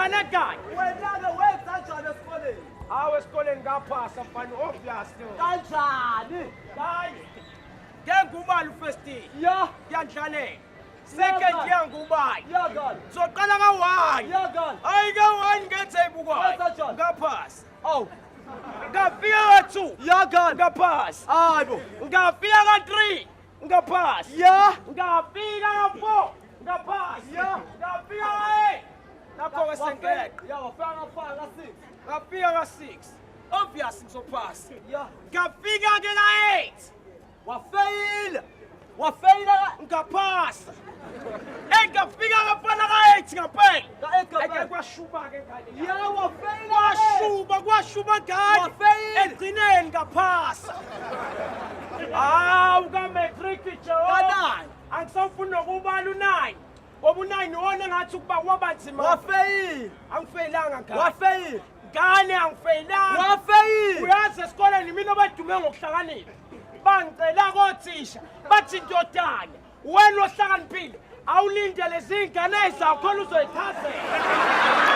Ngane kanye. Wena-ke wenza njani esikoleni? Hawu, esikoleni ngaphasa mfana, obviously. Kanjani? Hayi. Ngeke ngubali u-first year. Kuyandlalela. Second year ngubali. Ya ngane. Soqala ka-1. Ya ngane. Hayi, ka-1 ngenze ibukwayo. Wenza njani? Ngaphasa. Awu. Ngafika ka-2. Ya ngane. Ngaphasa. Hayi bo. Ngafika ka-3. Ngaphasa. Ngafika ka-4. Ngaphasa. Ngafika ka-8. Lapho-ke sengeqa. Ya, wafika ka-5, ka-6. Ngafika ka-6. Obvious ngizophasa. Ngafika ke ka-8. Wafeyila. Wafeyila ka Ngaphasa. Eyi, ngafika kafana ka-8 ngampela. Ka-8 Eke ngampela. kwashuba-ke ngane. Ya, wafeyila ka-8. Kwashuba, kwashuba ngane. Wafeyila. Egcineni ngaphasa. Hawu, ka-matric Jehova. Ka-nine. Angisawufuni nokubala u-9 ngoba u-9 iwona engathi ukuba kwaba nzima. Wafeyila. Angifeyilanga ngane. Wafeyila. Ngane, angifeyilanga. Wafeyila. Uyazi esikoleni mina abadume ngokuhlakanipha bangicela kothisha, bathi, "Ndodana, wena ohlakaniphile, awulinde lezi ngane ezakhona uzoyichazela."